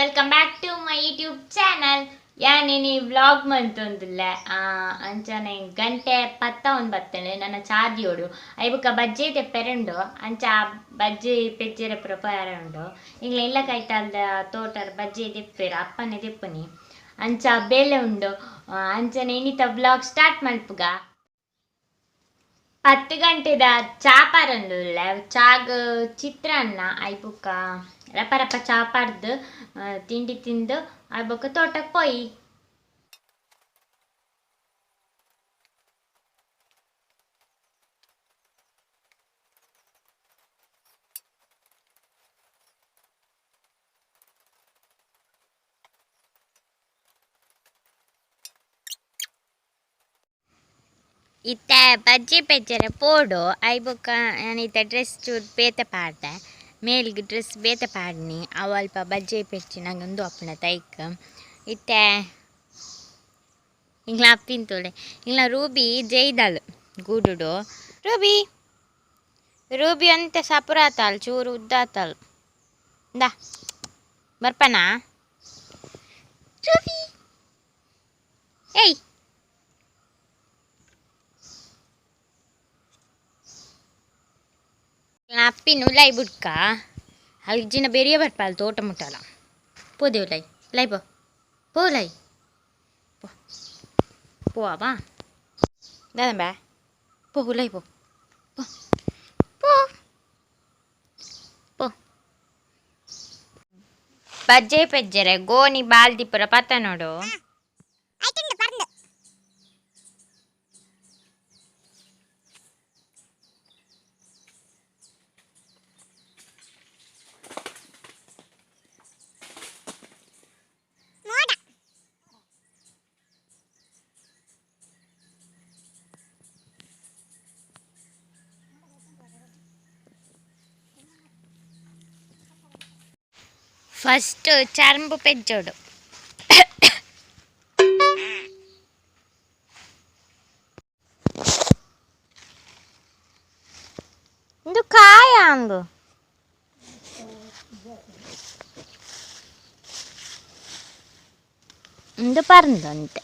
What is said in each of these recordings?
Welcome back to my YouTube channel. ಯಾನೇನಿ vlog ಮಂತೊಂದುಲ್ಲೆ ಅಂಚನೆ ಗಂಟೆ ಪತ್ತ ಬತ್ತನೆ ನನ್ನ ಚಾದಿಯೋಡು ಐಬುಕ ಬಜ್ಜೆ ತೆಪ್ಪೆರುಂಡು ಅಂಚ ಬಜ್ಜೆ ಪೆಜ್ಜೆರೆ ಪೂರ ಪೋಯರೆ ಉಂಡು ಇಂಗ್ಲ ಇಲ್ಲ ಕೈತಲ್ದ ತೋಟರ್ ಬಜ್ಜೆ ದೆಪ್ಪೆರ್ ಅಪ್ಪನೆ ದೆಪ್ಪುನಿ ಅಂಚ ಬೇಲೆ ಉಂಡು ಅಂಚನೆ ಇನ್ನಿತ ವ್ಲಾಗ್ ಸ್ಟಾರ್ಟ್ ಮಲ್ಪುಗ. 10 ಗಂಟೆದ ಚಾಪಾರಂದುಲ್ಲೆ ಚಾಗ್ ಚಿತ್ರಾನ್ನ ಐಬುಕ ರಪ ರಪ ಚಾಪಾರ್ದು ತಿಂಡಿ ತಿಂದು ಐಬುಕ ತೋಟಕ್ಕೆ ಪೋಯಿ. ಇತ್ತೆ ಬಜ್ಜಿ ಪೆಜ್ಜರೆ ಪೋಡು ಐಬೊಕ್ಕ ಇತ್ತೆ ಡ್ರೆಸ್ ಚೂರು ಬೇತೆ ಪಾಡ್ದೆ ಮೇಲ್ಗ್ ಡ್ರೆಸ್ ಬೇತೆ ಪಾಡ್ನಿ ಅವು ಅಲ್ಪ ಬಜ್ಜಿ ಪೆಜ್ಜಿ ನಂಗೆ ಅಪ್ಪನ ತೈಕ್ ಇತ್ತೆ ಇಂಗ್ಲ ಅಪ್ಪಿನ ತೋಲೆ ಇಂಗ್ಲ ರೂಬಿ ಜೈದಾಳು ಗೂಡುಡು ರೂಬಿ ರೂಬಿ ಅಂತೆ ಸಪುರಾತಾಳು ಚೂರು ಉದ್ದಾತಾಳು ಇಂದಾ ಬರ್ಪನಾ ರೂಬಿ ಏಯ್ ಅಪ್ಪಿನ ಉಲಾಯಿ ಬುಡ್ಕ ಅಲ್ಜಿನ ಬೆರಿಯ ಬರ್ಪಾಲ್ ತೋಟ ಮುಟ್ಟಲ ಪೋದೆ ಉಲಾಯಿ ಉಲಾಯಿ ಪೋ ಪೋ ಉಲಾಯಿ ಪೋ ಪೋವಾ ದಾದ ಬಾ ಪೋ ಉಲಾಯಿ ಪೋ ಪೋ ಪೋ ಪೋ ಬಜ್ಜೆ ಪೆಜ್ಜರೆ ಗೋನಿ ಬಾಲ್ದಿ ಪೂರ ಪತ್ತ ನೋಡು. ಫಸ್ಟ್ ಚರ್ಂಬು ಪೆಜ್ಜೋಡು ಇಂದು ಕಾಯ ಅಂದು ಇಂದು ಪರಂದಂತೆ.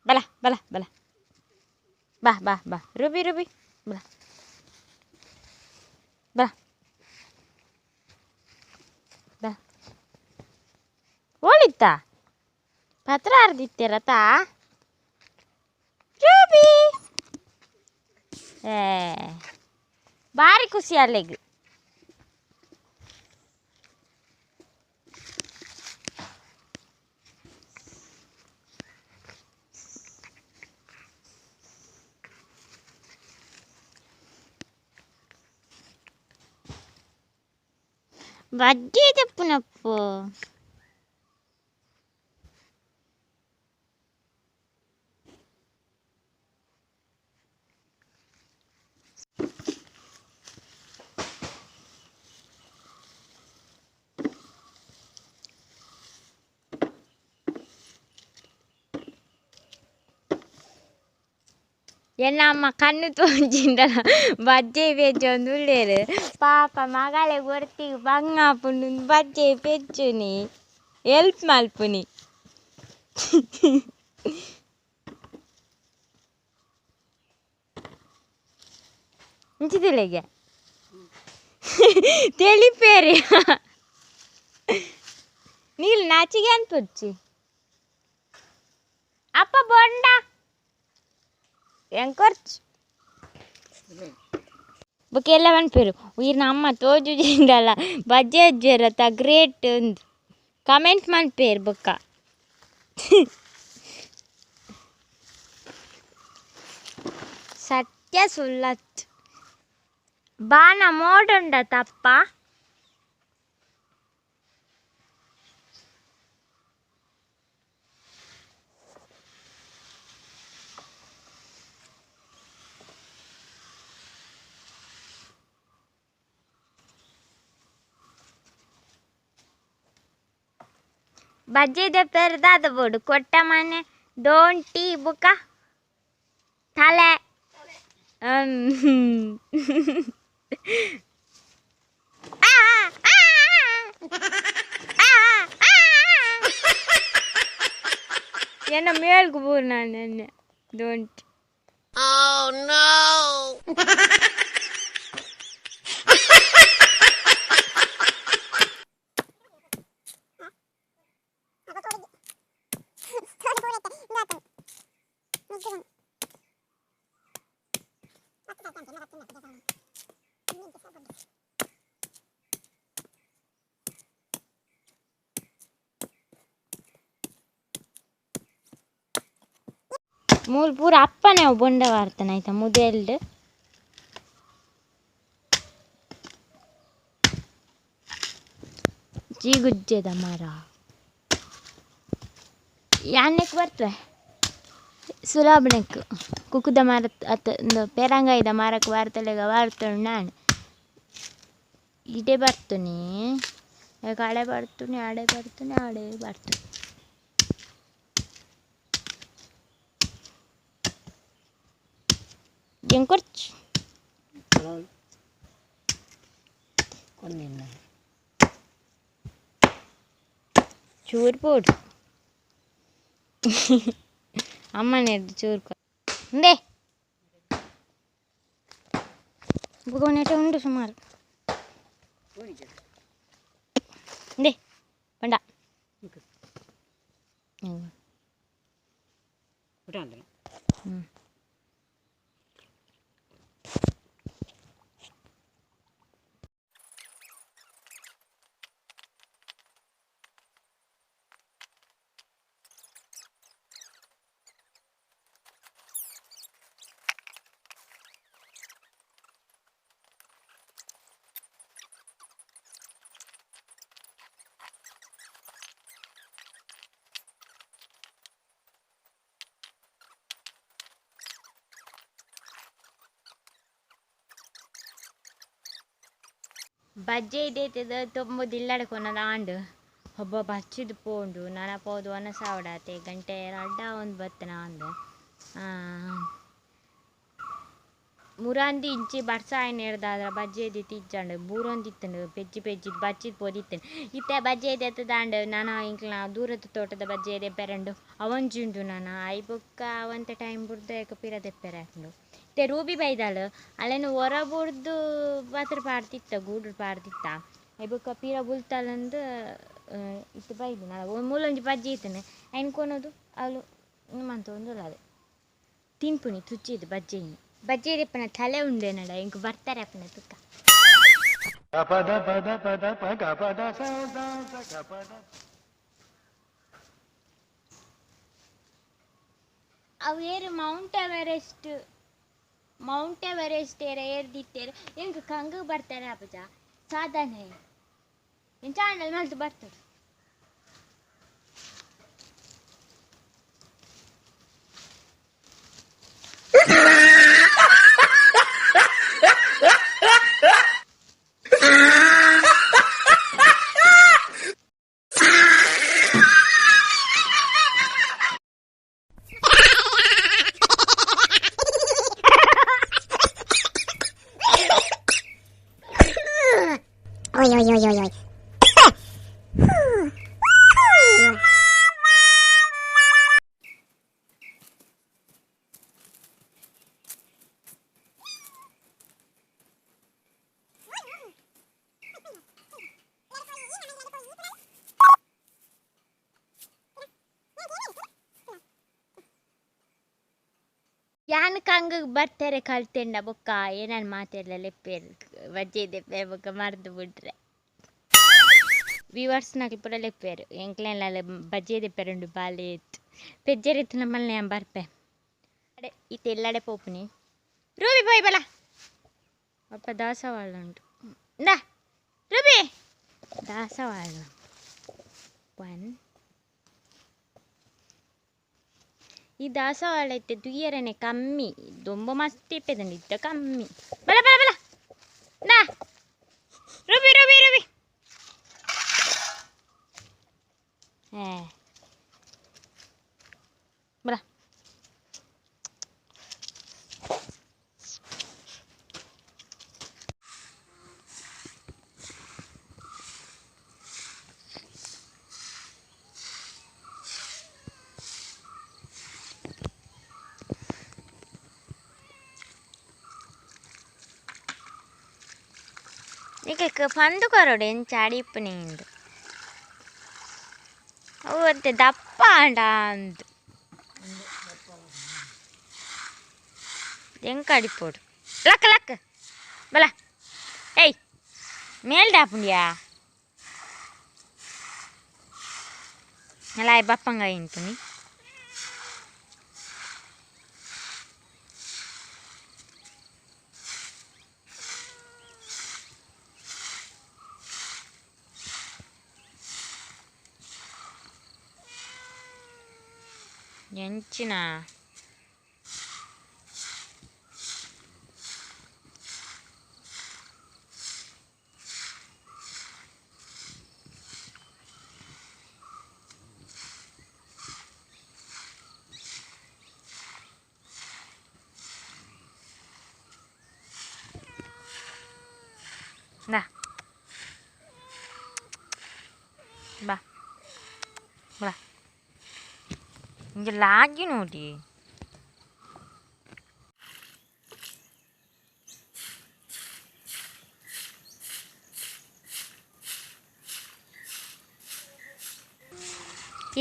ಬಲ ಬಲ ಬಲ ಬಾ ಬಾ ಬಾ ರೂಬಿ ರೂಬಿ ಬಲ ಬಾ ಬಾ ಓಳಿತ್ತ ಪತ್ರ ಅರ್ದಿತ್ತೀರತಾ ರೂಬಿ ಏ ಭಾರಿ ಖುಷಿ ಅಲ್ಲಿಗೆ. ಬಜ್ಜಿ ತೆಪ್ಪುನಪ್ಪು ಎನ್ನ ಕಣ್ಣು ತೋಜಿಂಡ ಬಜ್ಜೆ ಪೆಜ್ಜೊಂದು ಉಲ್ಲೇರು ಪಾಪ ಮಗಳೆ ಗೊರ್ತಿಗೆ ಬಂಗ ಆಪುಂಡು ಬಜ್ಜೆ ಪೆಜ್ಜುನಿ. ಹೆಲ್ಪ್ ಮಲ್ಪುನಿ ಇಂಚಿದಿಲೆಗೆ ತೆಲಿಪೇರಿ ನೀಲ್ ನಾಚಿಗೆ ಅನ್ಪುಚ್ಚಿ ಅಪ್ಪ ಬೊಂಡ ಎಂಕೊರ್ಚು ಬೊಕ ಎಲ್ಲ ಪನ್ಪೆರು ಈರ್ನ ಅಮ್ಮ ತೋಜುಜಿಂಡಲ ಬಜ್ಜೆ ಅಜ್ಜೆರತ ಗ್ರೇಟ್ ಅಂದ್ ಕಮೆಂಟ್ ಮನ್ಪೇರು ಬೊಕ್ಕ ಸತ್ಯ ಸುಳ್ಳತ್ ಬಾನ ಮೋಡುಂಡ ತಪ್ಪ ಬಜ್ಜಿದ ಪೆರ್ದಾದ ಬೋಡು ಕೊಟ್ಟ ಮನೆ ದೋಂಟಿ ಬುಕ ತಲೆ ಎನ್ನ ಮೇಲ್ಗು ಬೋರ್ ನಾನು ದೋಂಟಿ. Oh no! ಮೂಲು ಪೂರ ಅಪ್ಪನೇ ಅವು ಬೊಂಡ ವಾರ್ತನ ಆಯ್ತಾ ಮುದೆಲ್ಡ್ ಜೀಗುಜ್ಜೆದ ಮರ ಯಾನೆಕ್ ಬರ್ತವೆ ಸುಲಭನೆಕ್ ಕುಕ್ಕುದ ಮರ ಅತ್ತ ಒಂದು ಪೇರಂಗಾಯಿದ ಮರಕ್ಕೆ ವಾರ್ತಲೆಗ ವಾರ್ತುಂಡು ನಾನು ಇಡೆ ಬರ್ತುನಿ ಆಡೆ ಬರ್ತುನಿ ಆಡೆ ಬರ್ತುನಿ ಆಡೆ ಬರ್ತುನಿ. ಎಂಕೊರ್ಚು ಚೂರು ಪೋಡು ಅಮ್ಮನೇದು ಚೂರು ಉಂಡೆ ಬುಗವನೇಟ ಉಂಡು ಸುಮಾರು ಉಂಡೆ ಬಂಡ ಹ್ಞೂ. ಬಜ್ಜೆ ಇದೈತದ ತೊಂಬುದು ಇಲ್ಲಡೆ ಕೊನದ ಆಂಡ್ ಒಬ್ಬ ಬಚ್ಚಿದ್ ಪೋಂಡು ನನ ಪೋದು ಒನಸಾವಡಾತೆ ಗಂಟೆ ರಡ್ಡ ಒಂದು ಬತ್ತನ ಅಂದ್ ಮುರಾಂದಿ ಇಂಚಿ ಬರ್ಸ ಆಯ್ನೇರ್ದಾದ್ರ ಬಜ್ಜೆ ಇದ್ದಿತ್ತು ಇಜ್ಜಾಂಡ್ ಬೂರೊಂದಿತ್ತಂಡು ಪೆಜ್ಜಿ ಪೆಜ್ಜಿ ಬಚ್ಚಿದ್ ಪೋದಿತ್ತಂಡು ಇತ್ತೆ ಬಜ್ಜೆ ಇದೆತ್ತದಾಂಡ್ ನನ ಇಂಕ್ಲ ದೂರದ ತೋಟದ ಬಜ್ಜೆ ಇದೆ ಪೆರಂಡು ಅವಂಜುಂಡು ನನ I ಬೊಕ್ಕ ಅವಂತ ಟೈಮ್ ಬುಡ್ದು ಏಕ ಪಿರ ದೆಪ್ಪೆರೆ ಹಾಕೊಂಡು ಇತ್ತೆ ರೂಬಿ ಬೈದಾಳು ಅಲ್ಲೇನು ಹೊರ ಬುಡ್ದು ಬತ್ರ ಪಾಡ್ತಿತ್ತ ಗೂಡು ಪಾಡ್ತಿತ್ತ I ಬೊಕ್ಕ ಪಿರ ಬುಲ್ತಾಳಂದು ಇತ್ತು ಬೈದು ನಾ ಮೂಲೊಂಜಿ ಬಜ್ಜಿ ಇತ್ತನೆ ಐನ್ ಕೊನೋದು ಅವಳು ಮಂತ ಒಂದು ಅದೇ ತಿನ್ಪುನಿ ತುಚ್ಚಿದ್ದು ಬಜ್ಜೆಯಿನಿ ಬಜ್ಜಿ ಇಪ್ಪನ ತಲೆ ಉಂಡೆ ನಡ ಇಂಕ್ ಬರ್ತಾರೆ ಅಪ್ಪನ ತುಕ್ಕ. ಅವು ಏರು ಮೌಂಟ್ ಎವರೆಸ್ಟ್ ಮೌಂಟ್ ಎವರೆಸ್ಟ್ ಏರ ಏರ್ದಿತ್ತೇರು ಎಂಕ್ ಕಂಗ್ ಬರ್ತಾರೆ ಅಪ್ಪಜ ಸಾಧನೆ ಚಾನಲ್ ಮಲ್ತು ಬರ್ತದೆ. Oi, oi, oi, oi, oi. ಯಾನ್ ಕಂಗ್ ಬರ್ತಾರೆ ಕಲ್ತೆಂಡ ಬೊಕ್ಕ ಏನನ್ ಮಾತೆರ್ಲ ಲೆಪ್ಪೇರು ಬಜ್ಜೆ ದೆಪ್ಪೇರು ಬೊಕ್ಕ ಮರ್ದು ಬಿಡ್ರೆ ವಿವರ್ಸ್ ನಕಲ್ ಪೂರ ಲೆಪ್ಪೇರು ಎಂಕ್ಲೆಲ್ಲ ಬಜ್ಜೆ ದೆಪ್ಪೇರುಂಡು ಬಾಲೆ ಪೆಜ್ಜೆರಿತ್ತು ನಮ್ಮಲ್ಲಿ ಯಾನ್ ಬರ್ಪೆ ಅಡೆ ಇತ್ತೆ ಎಲ್ಲಡೆ ಪೋಪುನಿ ರೂಬಿ ಪೋಯ್ ಬಲ ಅಪ್ಪ ದಾಸವಾಳ ಉಂಟು ಇಂದಾ ರೂಬಿ ದಾಸವಾಳ ಒನ್ ಈ ದಾಸವಾಳ ಇತ್ತೆ ದುಯ್ಯರನೆ ಕಮ್ಮಿ ದೊಂಬ ಮಸ್ತ್ ಇಪ್ಪೆದಂడి ಇತ್ತ ಕಮ್ಮಿ ಬಲ ಬಲ ಬಲ ನಾ ರೂಬಿ ರೂಬಿ ರೂಬಿ ಏ ಬಲ ನಿಕ್ಕೆ ಪಂದು ಕೊರೊಡು ಎಂಚ ಅಡಿಪುನಿ ಇಂದು ಅವು ಅಂತೆ ದಪ್ಪ ಆಂಡ ಅಂದು ಎಂಕ ಅಡಿಪೋಡು ಲಕ್ಕ ಲಕ್ಕ ಬಲ ಏಯ್ ಮೇಲ್ದಾಪುಂಡಿಯಾ ಅಲ್ಲ ಬಪ್ಪಂಗ ಇಂಪುನಿ ಎಂಚಿನ ನಾ ಬಾ ಬಾ ಇಂಜ ಲಾಗಿ ನೋಡಿ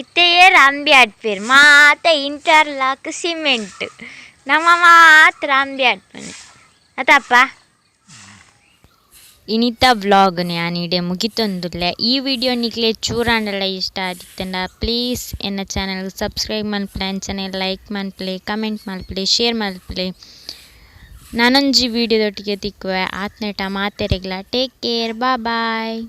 ಇತ್ತೆಯೇ ಅಂಬಿ ಆಡ್ಪೇರು ಮಾತ ಇಂಟರ್ಲಾಕ್ ಸಿಮೆಂಟ್ ನಮ್ಮ ಮಾತ್ರ ಅಂಬಿ ಆಡ್ಪೇನೆ ಅತ್ತಪ್ಪ. ಇನಿತ ವ್ಲಾಗ್ ಯಾನಿಡೆ ಮುಗಿತೊಂದುಲ್ಲೆ. ಈ ವಿಡಿಯೋ ನಿಕ್ಲೆ ಚೂರಾಂಡಲ ಇಷ್ಟ ಆದಿತ್ತಂಡ ಪ್ಲೀಸ್ ಎನ್ನ ಚಾನಲ್ ಸಬ್ಸ್ಕ್ರೈಬ್ ಮನ್ಪುಲೆ, ಅಂಚನೆ ಲೈಕ್ ಮನ್ಪುಲೆ, ಕಮೆಂಟ್ ಮನ್ಪುಲೆ, ಶೇರ್ ಮನ್ಪುಲೆ. ನಾನೊಂಜಿ ವಿಡಿಯೋದೊಟ್ಟಿಗೆ ತಿಕ್ಕುವೆ. ಆತ್ನೇಟ ಮಾತೆರೆಗ್ಲ ಟೇಕ್ ಕೇರ್, ಬಾಯ್.